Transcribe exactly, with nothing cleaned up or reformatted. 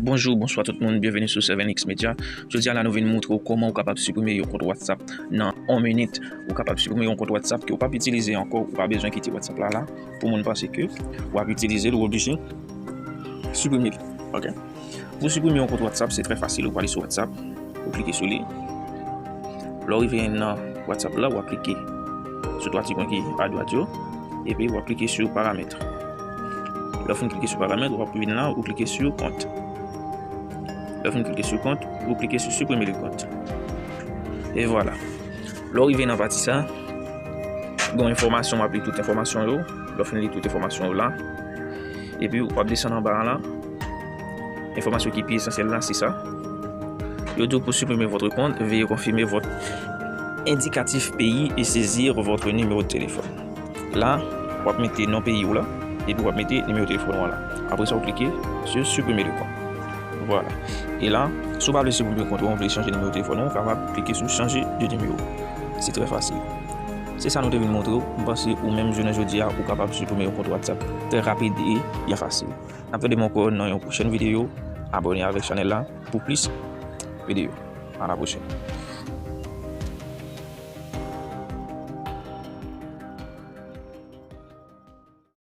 Bonjou, bonswa tout moun, byenveni sou Seven X Media. Jodi a la nou vin montre w kòman ou kapab siprime yon kont WhatsApp nan yon minit. Ou kapab siprime yon kont WhatsApp ke w p ap itilize ankò, ou pa bezwen kite WhatsApp la la. Pou moun panse ke w ap itilize l, ou oblije siprime l. Ok. Pou siprime yon kont WhatsApp, se trè fasil. Ou prale sou WhatsApp, ou klike sou li. Lè w rive nan WhatsApp la, w ap klike sou twa ti pwen ki adwat yo, epi w ap klike sou paramèt. Lè w fin klike sou paramèt, w ap vin la, ou klike sou kont. Lè w fin klike sou kont, ou klike sou siprime le kont. E vwala. Lè w rive nan pati sa, gen yon enfòmasyon, w ap li tout enfòmasyon yo. Lè w fin li tout enfòmasyon yo la, epi w ap desann anba a la. Enfòmasyon ki pi esansyèl la, se sa. Yo di w pou siprime votre compte, veuillez confirmer votre indicatif pays et saisir votre numéro de téléphone. La, w ap mete non peyi w la, epi w ap mete nimewo telefòn ou an la. Apre sa, w klike sou siprime le compte. Vwala. E la, si w pa vle siprime kont ou an, w vle chanje nimewo telefòn ou, ou kapab klike sou chanje de numéro. Se trè fasil. Se sa nou te vin montre w. M panse ou menm jounen jodi a, ou kapab siprime yon kont WhatsApp trè rapid e byen fasil. N ap tande m ankò nan yon pwochèn videyo. Abòne avèk chanèl la pou plis videyo. A la pwochèn.